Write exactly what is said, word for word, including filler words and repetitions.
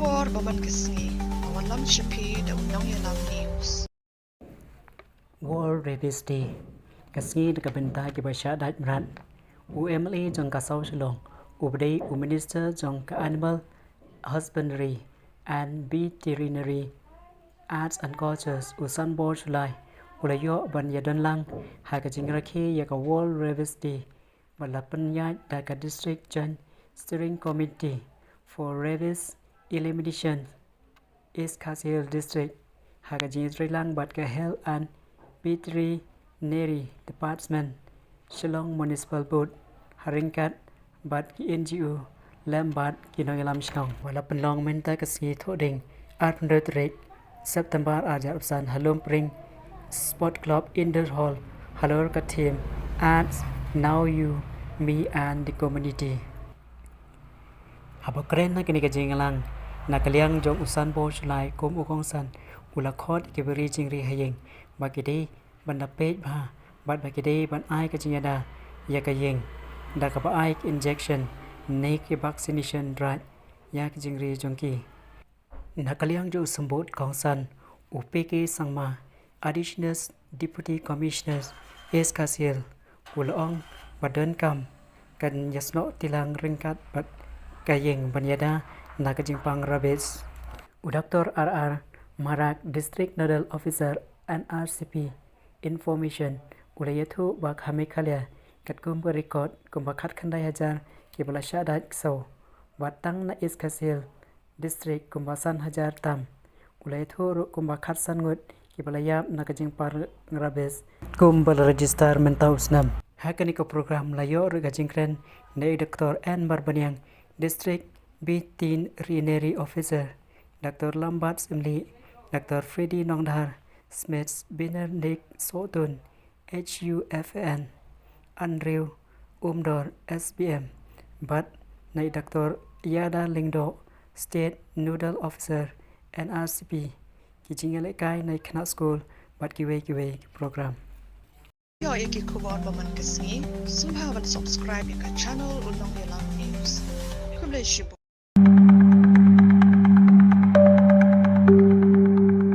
Por ba man ka sngi, ka wan lam sha phi da u Nongïalam News. World Rabies Day. Ka sngi da ka bynta kiba shah dait mrad. U M L A jong ka South Shillong, u ba dei u Minister jong ka Animal Husbandry and Veterinary Arts and Cultures, u Sanbor Shullai, u la ïoh ban ïadon lang ha ka jingrakhe ïa ka World Rabies Day, ba la pynïaid da ka District Joint Steering Committee for Rabies Elimination, East Khasi Hills District, ha ka jingïatreilang bad ka Health and Veterinary Department, Shillong Municipal Board, ha ryngkat bad ki N G O lem bad ki nongïalam shnong. Ba la pynlong mynta ka sngi Thohdieng, arphew hynriew tarik September, arhajar arphew san, ha Lumpring Sport Club Indoor Hall, halor ka theme Arts, Now You, Me and the Community. Haba kren ha kane ka jingïalang, na ka liang jong u Sanbor Shullai kum u kongsan, u la khot ïa ki briew jingri ha ïing ba ki dei ban da peit bha bad ba ki dei ban ai ka jingïada ïa ka ïing da kaba ai ka injection ne ki vaccination, rai ïa ki jingri jong ki. Na ka liang jong u Symbud Kongsan, u P K Sangma, Additional Deputy Commissioner, East Khasi Hills, u la ong ba donkam kan ïasnoh tilang ryngkat bad ka ïing ban ïada na ka jingpang rabies. U Doctor R R Marak, District Nodal Officer, N R C P Information, u la ïathuh ba ha Meghalaya katkum ka record kumba khatkhyndai hajar kiba la shah dait ksew, bad tang na East Khasi Hills District kumba san hajar tam. U la ïathuh ruh kumba khatsan ngut kiba la ïap na ka jingpang rabies kumba la register mynta u snem. Ha kane ka program la ïoh ruh ka jingkren na i Doctor N Barbaniang, District Veterinary Officer, Doctor Lambert Syiemlieh, Doctor Freddy Nongdhar, Smith Benedict Sohtun, H U F N, Andrew Umdor, S B M, bad na i Doctor Ïada Lyngdoh, State Nodal Officer, N R C P, ki jingïalehkai na i khynnah skul bad kiwei kiwei ki program. Ïoh ïa ki khubor ba man ka sngi, sngewbha ban subscribe ïa ka channel U Nongïalam News. Khublei shibun.